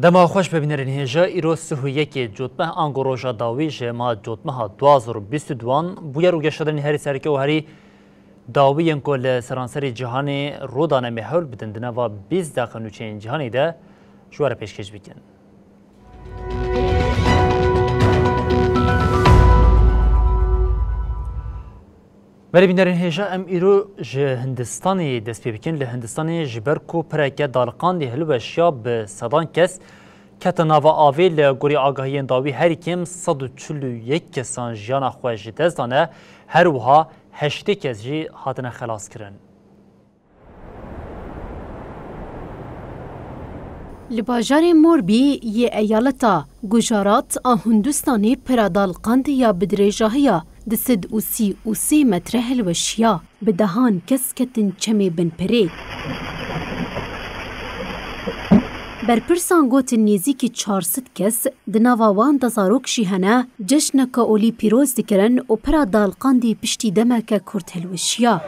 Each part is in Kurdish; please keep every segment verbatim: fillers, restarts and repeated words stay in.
Dema xweş be bînerên hêja, îro sih û yekê Cotmeh ango roja dawî ji meha Cotmeha du hazar û bîst û duan bûyer û geşedanên herî sereke û herî dawî yên ku li seranserê cîhanê rû dane me hewl bidin di nava bîst deqa nûçeyên cîhanê de ji we re pêşkêş bikin. Belê bînerên hêja, em îro ji Hindistanê dest pê bikin. Li Hindistanê ji ber ku pireke daliqandî hilweşiya bi sedan kes kete nava avê, li gorî agahiyên dawî herî kêm sed û çil û yek kesan jiyana xwe ji dest dane, her wiha heştê kes jî hatine xelaskirin. Li bajarê Morbî yê eyaleta Gujarat a Hindistanê pira daliqandî ya bi dirêjahiya du sed û sî û sê metre hilweşiya. Bi dehan kes ketin çemê bin pirê. Berpirsan gotin nêzîkî çar sed kes, di nava wan de zarok jî hene, cejneke olî pîroz dikirin û pira daliqandî piştî demeke kurt hilweşiya.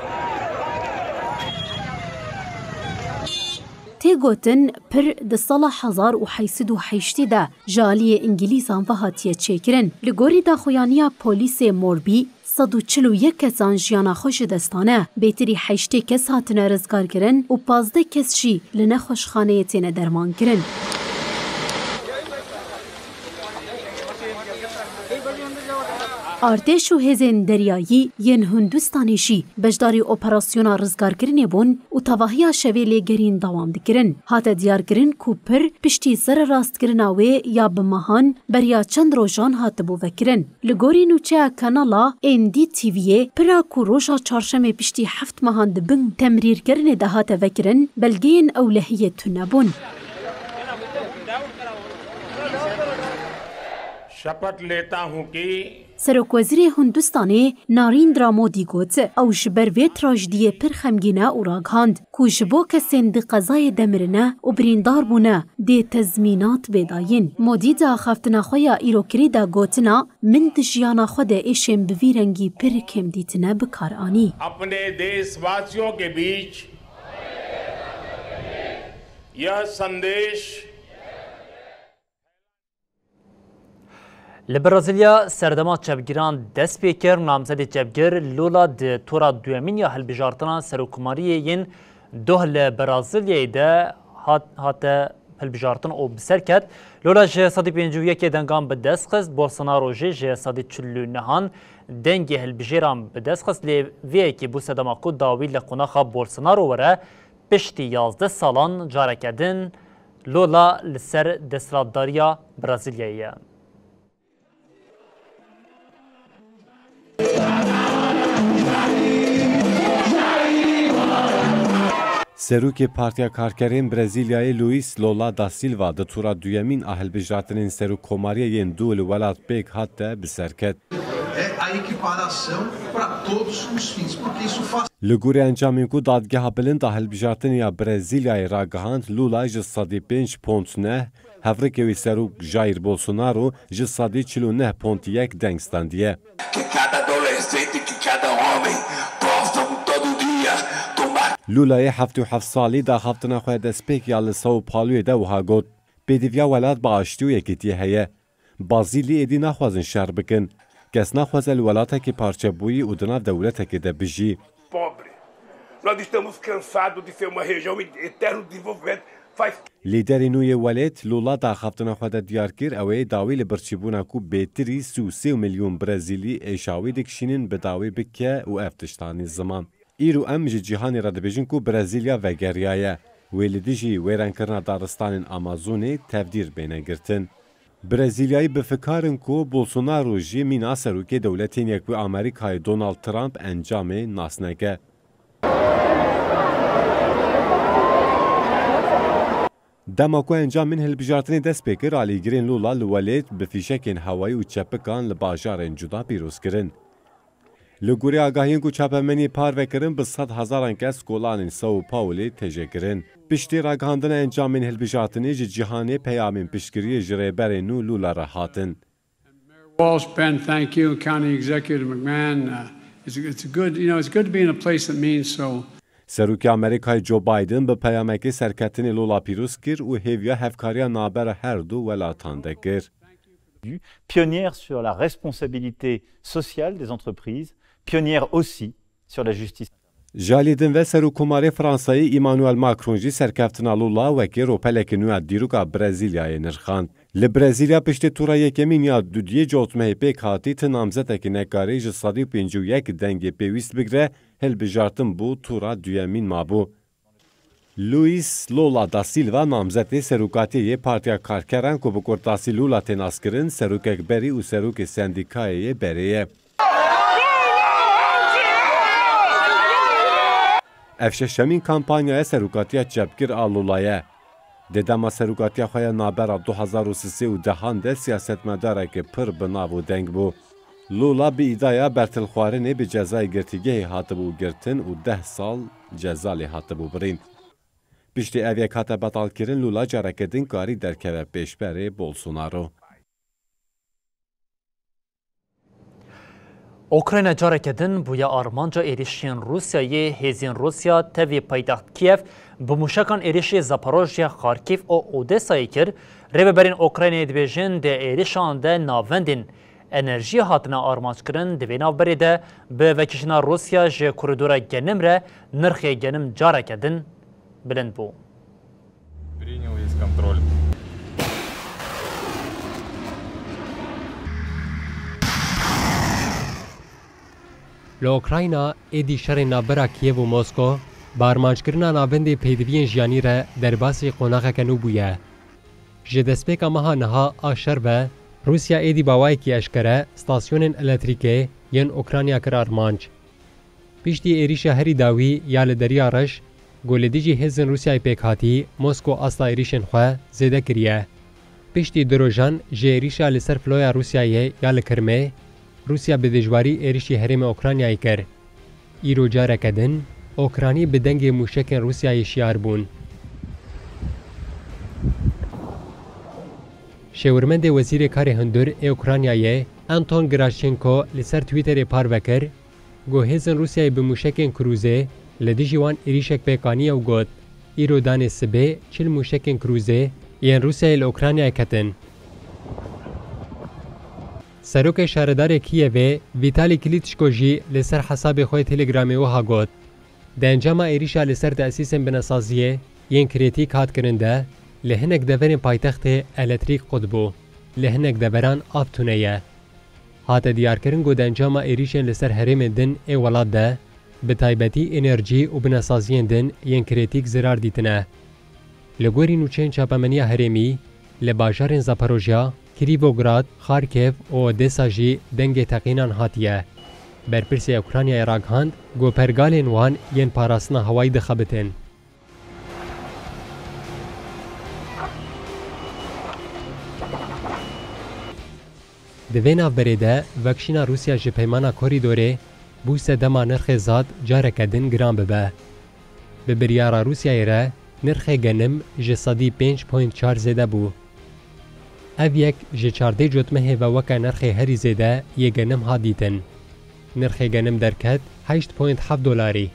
Tê gotin, pir di sala hezar û heşt sed û heştê de ji aliyê Îngilîzan ve hatiye çêkirin. Li gorî daxuyaniya polîsê Morbî, sed û çil û yek kesan jiyana xwe ji dest dane. Bêtirî heştê kes hatine rizgarkirin û pazdeh kes jî li nexweşxaneyê têne dermankirin. Artêş û hêzên deryayî yên Hindistanê jî beşdarî operasyona rizgarkirinê bûn û tevahiya şevê lêgerîn dewam dikirin. Hate diyarkirin ku pir piştî sererastkirina wê ya bi mehan beriya çend rojan hatibû vekirin. Li gorî nûçeya kanala N D T V'yê, pira ku roja çarşemê piştî heft mehan di bin temrîrkirinê de hate vekirin, belgeyên ewlehiyê tune bûn. शपथ लेता हूं कि Serokwezîrê Hindistanê Narendra Modi got, ew ji ber vê trajdiyê pir xemgîn e û ragihand ku ji bo kesên di qezayê de mirine û birîndar bûne dê tezmînat bê dayîn. Modi di axaftina xwe ya îrokirî de gotina, Min di jiyana xwe de êşên bi vî rengî pir kêm dîtine bi kar anî. अपने देशवासियों के बीच यह संदेश Li Brezîlya serdema çepgiran dest pê kir. Namzedê çepgir Lula di tura duyemîn ya hilbijartina serokkomariyê yên doh li Brezîlyayê de hat, hate hilbijartin û bi ser ket. Lula ji sedî pêncî û yekê dengan bi dest xist, Bolsonaro jî ji sedî çil û nehan dengê hilbijêran bi dest xist, lê vê yekê bû sedema ku dawî li qonaxa Bolsonaro were, piştî yazdeh salan careke din Lula li ser desthilatdariya Brezîlyayê ye. Serokê Partiya Karkerên Brezîlyayê Luis Lula da Silva di tura duyemîn a hilbijartinên serokkomariyê yên dû li welat pêk hat de bi ser ket. É a equiparação para todos os fins, porque isso faz Li gorî encamên ku Dadgeha Bilind a Hilbijartinê ya Brezîlyayê ragihand, Lula ji sedî pênc pont neh, hevrikê wî serok Jair Bolsonaro ji sedî çil û neh pont yek deng standiye. Que cada adolescente, que cada homem possa todo dia tomar. Lulayê heftê û heft salî di axaftina xwe ya destpêk ya li Sao Pauloyê de wiha got, Pêdiviya welat bi aştî û yekîtiyê heye. Bazîlî êdî naxwazin şer bikin. Kes naxwaze li welatekî parçebûyî û di nav dewletekê de bijî. Pobre. Nós estamos cansados de ser uma região em eterno desenvolvimento. Faz Lîderê nû yê welêt Lula di axaftina xwe de diyar kir, ew ê dawî li birçîbûna ku bêtirî sî û sê milyon Brezîlî êşa wî dikişînin bi dawî bike û ev tişt anî ziman. Îro em ji cîhanê re dibêjin ku Brezîlya vegeriyaye. Wê li dijî wêrenkirina daristanên Amazonê tevdîr bêne girtin. Brezîlyayî bi fikar in ku Bolsonaro jî mîna serokê Dewletên Yekbûyî Amerîkayê Donald Trump encamê nas neke. Dema ku encamên hilbijartinê dest pê kir, alîgirên Lula li welêt bi fîşekên hewayî û çepikan li bajarên cuda pîroz kirin. Li gorî agahiyên ku çapemeniyê parve kirin, bi sed hezaran kes kolanên Sao Paulê têje kirin. Piştî ragihandina encamên hilbijartinê ji cîhanê peyamên piştgiriyê ji rêberên nû Lula re hatin. Walsh, Ben, thank you. County Executive McMahon, uh, it's, it's a good, you know, it's good to be in a place that means so. Serokê Amerîkayê Joe Biden bi peyamekê serketinê Lula pîroz kir û hêviya hevkariya navbera her du welatan de kir. Pionnière sur la responsabilité sociale des entreprises, pionnière aussi sur la justice. Ji alî din ve Serokkomarê Fransayê Emmanuel Macron jî serkeftina Lula wekî ropeleke nû ya dîroka Brezîlyayê nirxand. Li Brezîlya piştî tura yekemîn ya dudiyê cotmehê pêk hatî ti namzetekî nekarî ji sedî û pêncî û yek dengê pêwîst bigre hilbijartin bû tura duyemîn mabû. Luis Lula da Silva namzetê serokatiyê yê Partiya Karkeran ku bi kurtasî Lula tê naskirin, serokek berî û serokê sendîkayê yê berê ye. Ev şeşemîn kampanyaya serokatiya çepgir a Lula ye. Di dema serokatiya xwe ya navbera du hezar û sisê û dehan de siyasetmedareke pir bi nav û deng bû. Lula bi îdaya bertilxwarinê bi cezayê girtîgehê hatibû girtin û deh sal ceza lê hatibû birîn. Piştî ev yek hate betalkirin, Lula careke din karî derkeve pêşberê Bolsonaro. Ukrayna careke din bûye armanca êrişên Rûsyayê. Hêzên Rûsya tevî paytext Kiev bi mûşekan êrişê Zaporojye, Xarkîv û Odesayê kir. Rêveberên Ukraynayê dibêjin di êrişan de navendên enerjiyê hatine armanckirin. Di vê navberê de bi vekişîna Rûsya ji koridora genim re nirxê genim careke din bilind bû. Принял весь контроль. Li Ukrayna êdî şerê navbera Kiev û Mosko bi armanckirina navendê pêdiviyên jiyanî re derbasî qonaxeke nû bûye. Ji destpêka meha niha a şer ve Rûsya êdî bi awayekî eşkere stasyonên elektrîkê yên Ukrayna kir armanc. Piştî êrîşa herî dawî ya li Deriya Reş, ku li dijî hêzên Rûsyayê pêk hatî, Mosko asta êrîşên xwe zêde kiriye. Piştî du rojan ji êrîşa li ser filoya Rûsyayê ya li Kirmê, Rûsya bi dijwarî êrîşî herêmê Okraynayê kir. Îro careke din, Okranî bi dengê mûşekên Rûsyayê şiyar bûn. Şêwirmendê Wezîrê Karê Hundir ê Okraynayê, Anton Grashchenko li ser Twitterê parve kir, ku hêzên Rûsyayê bi mûşekên krûzê li dijî wan êrîşek pêk aniye û got, Îro danê sibê çil mûşekên krûzê yên Rûsyayê li Okraynayê ketin. Serokê Şaredarê Kiyevê Vîtalî Klîçko jî li ser hesabê xwe yê Telegramê wiha got, Di encama êrîşa li ser tesîsên binesaziyê yên krîtîk hat kirin de, li hinek deverên paytextê elektrîk qut bû, li hinek deveran av tune ye. Hate diyarkirin ku di encama êrîşên li ser herêmên din ê welat de, bi taybetî enerjî û binesaziyên din yên krîtîk zirar dîtine. Li gorî nûçeyên çapemeniya herêmî, li bajarên Zaporojya, Krîvograd, Xarkiv û Odesa jî dengê teqînan hatiye. Berpirsê Ukraynayê ragihand ku pergalên wan yên parastina hewayî dixebitin. Di vê navberê de vekişîna Rûsya ji peymana korîdorê bû sedema nirxê zad careke din giran bibe. Bi biryara Rûsyayê re nirxê genim ji sedî pênc point çar zêde bû. Ev yek ji çardeh cotmehê ve weke nirxê herî zêde yê genim hat dîtin. Nirxê genim derket heşt point heft dolarî.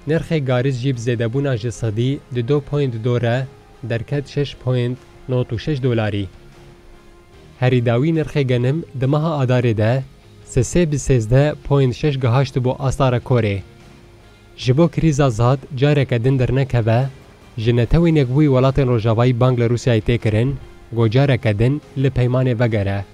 Nirxê gariz jî bi zêdebûna ji sedî di du point du re derket şeş point nod û şeş dolarî. Herî dawî nirxê genim di meha Adarê de sisê bi sêzdeh point şeş gihaştibû asta rekorê. Ji bo krîza zad careke din dernekeve, ji Netewên Yekbûyî Welatên Rojavayî bang li Rûsyayê tê kirin, ku careke din li peymanê vegere.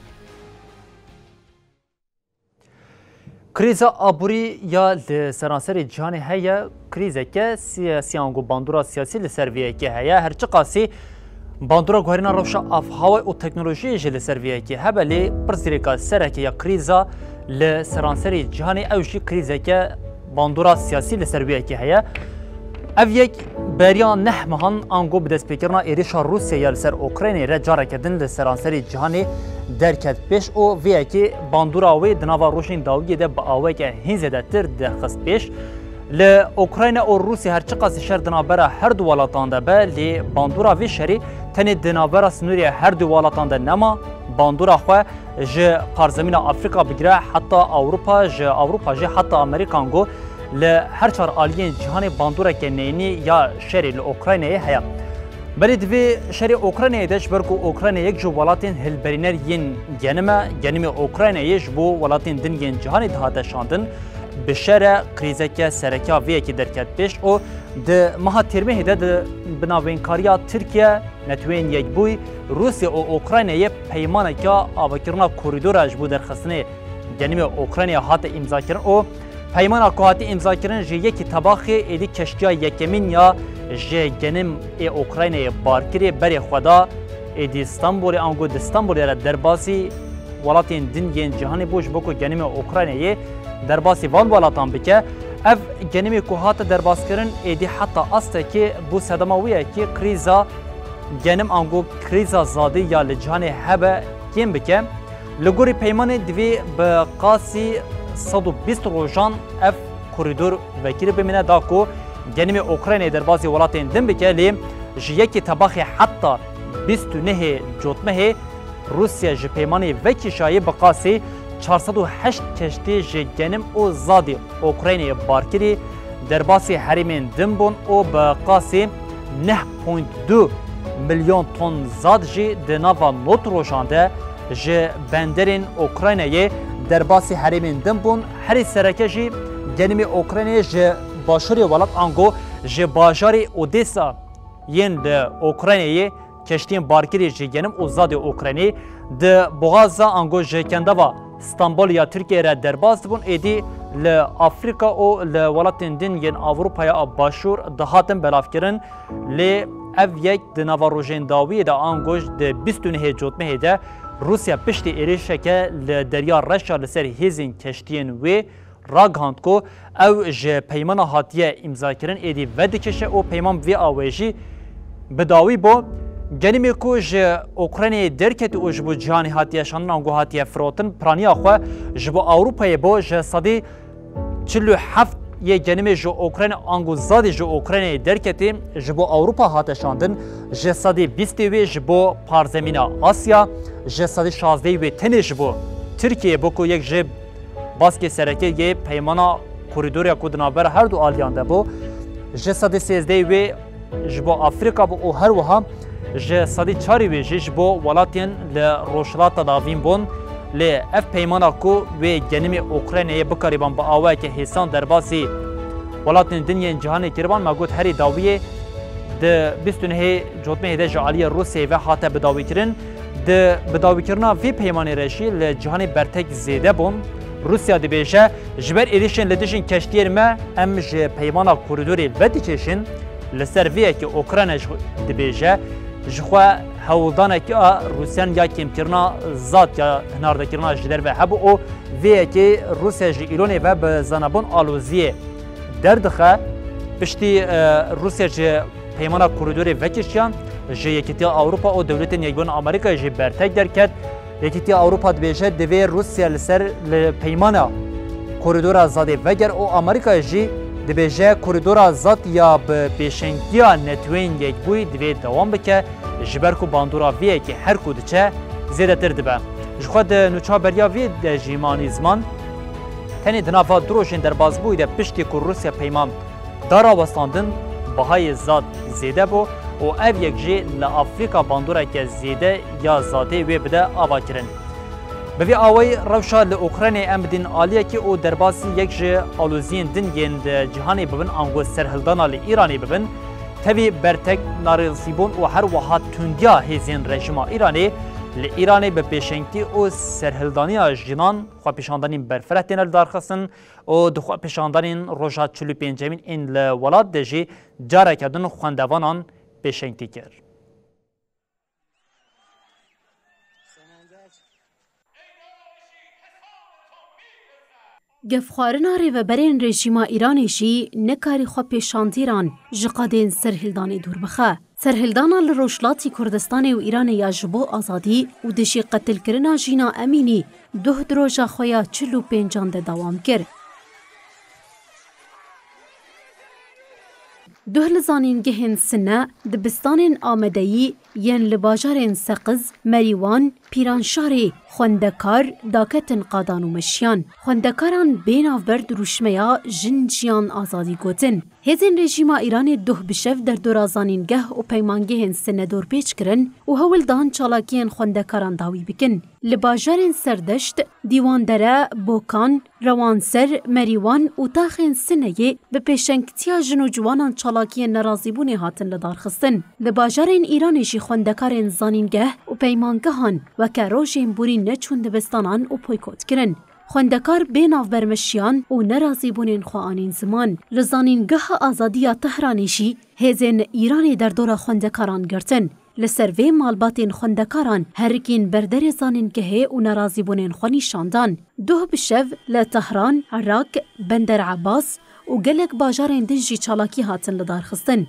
Krîza aborî ya li seranserê cîhanê heye, krîzeke siyasî ango bandora siyasî li ser vê yekê heye. Her çiqasî bandora guherîna rewşa avhewayê û teknolojiyê jî li ser vê yekê hebe, lê pirsgirêka sereke ya krîza li seranserê cîhanê ew jî krîzeke bandora siyasî li ser vê yekê heye. Ev yek beriya neh mehan ango bi destpêkirina êrişa Rûsyayê ya li ser Ukraynayê re careke din li seranserê cîhanê derket pêş û vê yekê bandora wê di nava rojên dawiyê de bi aweke hîn zêdetir derxist pêş. Li Ukrayna û Rûsya her çiqasî şer di navbera her du welatan de be, lê bandora vê şerê tenê di navbera sînorê her du welatan de nema, bandora xwe ji qarzemîna Afrîka bigire heta Ewropa, ji Ewropa jî heta Amerîka ango Li her çar aliyên cîhanê bandoreke neyînî ya şerê li Ukraynayê heye. Belê di vê şerê Ukraynayê de, ji ber ku Ukrayna yek ji welatên hilberîner yên genim e, genimê Ukraynayê ji bo welatên din yên cîhanê dihate şandin, bi şer e, krîzeke sereke vê yekê derket pêş û di meha Têrmehê de di binavênkariya Tirkiye, Neteweyên Yekbûyî, Rûsya û Ukraynayê peymaneke avakirina korîdora ji bo derxistinê genimê Ukraynayê hate îmzakirin û peymana ku hate îmzakirin ji yekî Tebaxê êdî keştiya yekemîn ya ji genim ê Ukraynayê barkirê berê xwe da êdî Stenbolê, ango di Stenbolê re derbasî welatên din yên cîhanê bû ji bo ku genimê Ukraynayê derbasî van welatan bike. Ev genimê ku hate derbaskirin êdî heta astekê bû sedema wê yekê krîza genim ango krîza zadî ya li cîhanê hebe kêm bike. Li gorî peymanê divê bi qasî sed û bîst rojan ev korîdor vekirî bimîne da ku genimê Ukraynayê derbasî welatên din bike, lê ji yekê Tebaxê heta bîst û nehê Cotmehê Rûsya ji peymanê vekişayî bi qasî çar sed û heşt keştî ji genim û zadî Ukraynayê barkirî derbasî herêmên din bûn û bi qasî neh point du milyon ton zad jî di nava not rojan de ji benderên Ukraynayê derbasî herêmên din bûn. Herî sereke jî genimê Ukraynayê ji başûrê welat ango ji bajarê Odesa yên li Ukraynayê keştiyên barkirî ji genim û zadê Ukraynî di boğaza ango ji kendava Stenbolê ya Tirkiyeyê re derbas dibûn, êdî li Afrîka û li welatên din yên Ewropaya a Başûr dihatin belavkirin. Lê ev yek di nava rojên dawiyê de ango di bîst û nehê Cotmehê de Rûsya piştî êrişeke li Derya Reş a li ser hêzên keştiyên wê ragihand ku ew ji peymana hatiye îmzakirin êdî vedikişe û peyman bi vî awayî jî bi dawî bû. Genimê ku ji Ukraynayê derketî û ji bo cîhanê hatiye şandin ango hatiye firotin, piraniya xwe ji bo Ewropayê bû. Ji sedî çil û heft yê genimê ji Ukrayna ango zadî ji Ukraynayê derketî ji bo Ewropa hate şandin, ji sedî bîstê wê ji bo parzemîna Asya, ji sedî şazdehê wê tenê ji bo Tirkiyeyê bû ku yek ji baskê sereke yê peymana korîdorê ku di navbera her du aliyan de bû, ji sedî sêzdehê wê ji bo Afrîka bû û her wiha ji sedî çarê wê jî ji bo welatên li Rojhilata Navîn bûn. Lê ev peymana ku wê genimê Ukraynayê bikarîban bi awayeke hêsan derbasî welatên din yên cîhanê kiriban, me got herî dawiyê di bîst û nehê Cotmehê de ji aliyê Rûsyayê ve hate bidawîkirin. Di bidawîkirina vê peymanê re jî li cîhanê bertek zêde bûn. Rûsya dibêje, ji ber êrişên li dijîn keştiyên me, em ji peymana korîdorê vedikêşin. Li ser vê yekê Ukrayna jî dibêje, ji xwe hewldaneke a Rûsyan ya kêmkirina zad ya hinardekirina ji derve hebû û vê yekê Rûsya ji Îlonê ve bi zanebûn aloziyê derdixe. Piştî, e, Rûsya ji peymana korîdorê vekişiya, ji Yekîtiya Ewropa û Dewletên Yekbûn Amerîkayê jî bertek derket. Yekîtiya Ewropa dibêje, divê Rûsya li ser, li peymana korîdora zadê veger û Amerîkayê jî dibêje, korîdora zad ya bi pêşengiya Neteweyên Yekbûyî divê dewam bike, ji ber ku bandora vê yekê her ku diçe zêdetir dibe. Ji xwe di nûçeberiya vê de jî manî ziman, tenê di nava du rojên derbasbûyî de piştî ku Rûsya peyman da rawestandin, bihayê zad zêde bû û ev yek jî li Afrîka bandoreke zêde ya zadê wê bide avakirin. Bi vî awayî rewşa li Ukraynayê em bidin aliyekê û derbasî yek ji aloziyên din yên di cîhanê bibin, ango serhildana li Îranê bibin, tevî bertek narazîbûn û her wiha tundiya hêzên rejîma Îranê li Îranê bi pêşengtî û serhildaniya jinan xwepêşandanên berfireh têne lidarxistin û di xwepêşandanên roja çil û pêncemîn ên li welat de jî careke din xwendevanan pêşengtî kir. Gefxwarina rêveberên rejîma Îranê jî nekarî xwepêşandîran ji qadên serhildanê dûr bixe. Serhildana li Rojhilatî Kurdistanê û Îranê ya ji bo azadî û dijî qetilkirina Jîna Emînî duh di roja xwe ya çil û pêncan de dewam kir. Duh li zanîngehên sine, dibistanên amedeyî, yên li bajarên Seqiz, Merîwan, Pîranşarê xwendekar daketin qadan û meşiyan. Xwendekaran bê navber dirûşmeya Jin Jiyan Azadî gotin. Hêzên rejîma Îranê doh bi şev derdora zanîngeh û peymangehên sine dorpêç kirin û hewl dan çalakiyên xwendekaran dawî bikin. Li bajarên Serdeşt, Dîwandere, Bokan, Rewanser, Merîwan û taxên Sineyê bi pêşengtiya jin û ciwanan çalakiyên nerazîbûnê hatin lidarxistin. Li bajarên Îranê jî xwendekarên zanîngeh û peymangehan weke rojên borî neçûn dibistanan û boykot kirin. Xwendekar bê navber meşiyan û nerazîbûnên xwe anîn ziman. Li Zanîngeha Azadî ya Tehranê jî hêzên Îranê derdora xwendekaran girtin. Li ser vê malbatên xwendekaran herikîn berderê zanîngehê û nerazîbûnên xwe nîşan dan. Doh bi şev li Tehran, Irak, Bender Ebas û gelek bajarên din jî çalakî hatin lidarxistin.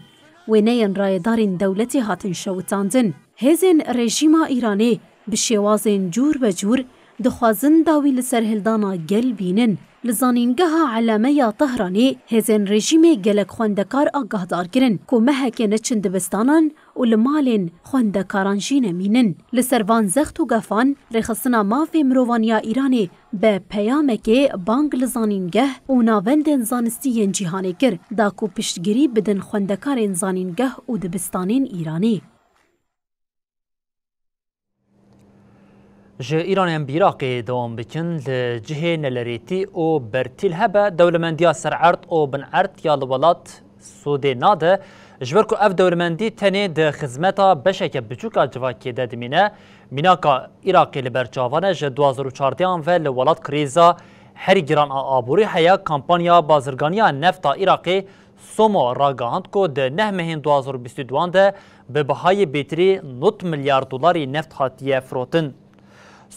Wêneyên rayedarên dewletê hatin şewitandin. Hêzên rejîma Îranê bi şêwazên cûr be cûr dixwazin dawî li serhildana gel bînin. Li Zanîngeha Elame ya Tehranê hêzên rejîmê gelek xwendekar agahdar kirin ku mehekê neçin dibistanan û li malên xwendekaran jî nemînin. Li ser van zext û gefan, Rêxistina Mafê Mirovan ya Îranê bi peyamekê bang li zanîngeh û navendên zanistî yên cîhanê kir, da ku piştgirî bidin xwendekarên zanîngeh û dibistanên Îranê. Ji Îranê em bi Iraqê dewam bikin. Li cihê nelerêtî û bertîl hebe dewlemendiya sererd û binerd ya li welat sûdê nade, ji ber ku ev dewlemendî tenê di xizmeta beşeke biçûk a civakê de dimîne. Mînaka Iraqê li ber çavan e, ji du hazar û çardehan ve li welat krîza herî giran a aborî heye. Kampanya bazirganiya nefta Iraqê, SOMO, ragihand ku di neh mehên du hazar û bîst û duan de bi bihayê bêtirî nod milyar dolarî neft hatiye firotin.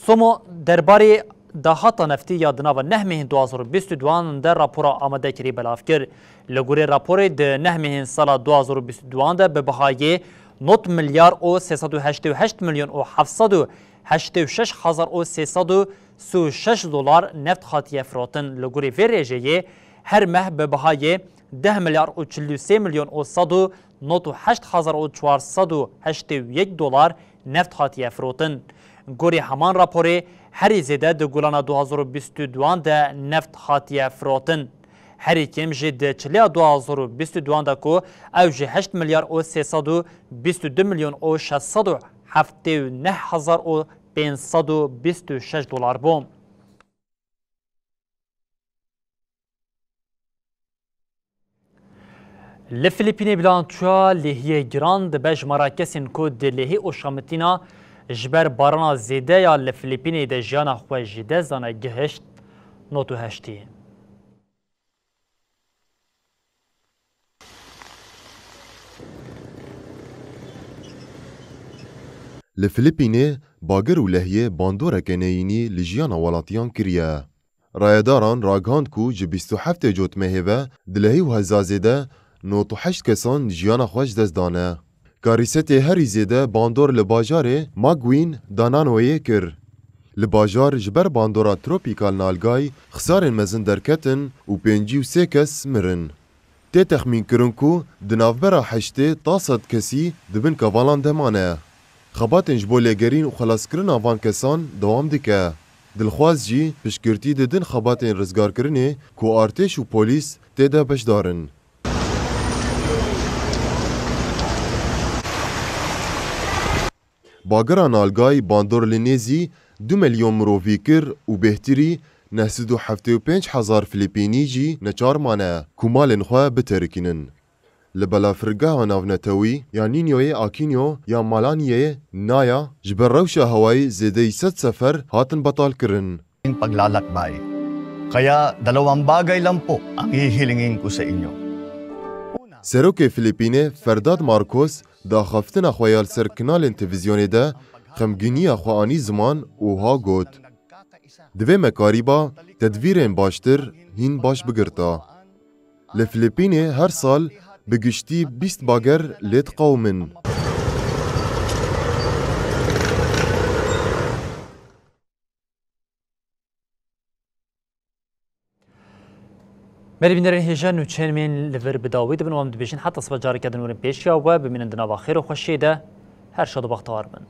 SOMO derbarê dahata neftî ya di nava neh mehên du hazar û bîst û duan de rapora amadekirî belav kir. Li gorî raporê, di neh mehên sala du hazar û bîst û duan de bi bihayê nod milyar û sê sed û heştê û heşt milyon û heft sed û heştê û şeş hezar û sê sed û sî û şeş dolar neft hatiye firotin. Li gorî vê rêjeyê her meh bi bihayê deh milyar û çil û sê milyon û sed û nod û heşt hezar û çar sed û heştê û yek dolar neft hatiye firotin. Gorî heman raporê, herî zêde di gulana du hazar û bîst û duan de neft hatiye firotin. Herî kêm jî di çiliya du hazar û bîst û duan de ku ew jî heşt milyar û sê sed û bîst û du milyon û şeş sed û heftê û neh hezar û pênc sed û bîst û şeş dolar bû. Li Filîpînê bilançoya lêhiyê giran dibe jimara kesên ku di lêhî û şamitîna ji ber barana zêde ya li Filîpînê de jiyana xwe ji dest dane gihişt nod û heştî. Li Filîpînê bagir û lehiyê bandoreke neyînî li jiyana welatiyan kiriye. Rayedaran ragihand ku ji bîst û heftê cotmehê ve di lehî û heza zêde nod û heşt kesan jiyana xwe ji dest dane. Karîsetê herî zêde bandor li bajarê Maguîn Dananoyê kir. Li bajar ji ber bandora tropîkal Nalgay xisarên mezin derketin û pêncî û sê kes mirin. Tê texmînkirin ku di navbera heştê ta sed kesî di bin kevalan de mane. Xebatên ji bo lêgerîn û xelaskirina van kesan dewam dike. Dilxwaz jî piştgirtî didin xebatên rizgarkirinê ku artêş û polîs tê de beşdar in. Bagira Nalgay bandor li nêzî du milyon mirovî kir û bêhtirî neh sed û heftê û pênc hezar Filîpînî jî neçar mane ku malên xwe biterikînin. Li balafirgeha navnetewî ya Nînyoyê Akînyo ya Malaniyê naya ji ber rewşa hewayê zêdeyî sed sefer hatin betalkirin. Paglalak bay. Kaya dalawang bagay lang po ang hihilingin ko sa inyo. Serokê Filîpînê Ferdinand Marcos di axaftina xwe ya li ser kanalên televîzyonê de xemgîniya xwe anî ziman û ha got, "Divê me karîba tedbîrên baştir hîn baş bigirta." Li Filîpînê her sal bi giştî bîst bager lê diqewimin. Merî bînerên hêja, nûçeyên me yên li vir bi dawî dibin û em dibêjin heta sibe careke din werin pêşiya we, bimînin di nava xêr û xweşiyê de. Her şad û bextewar bin.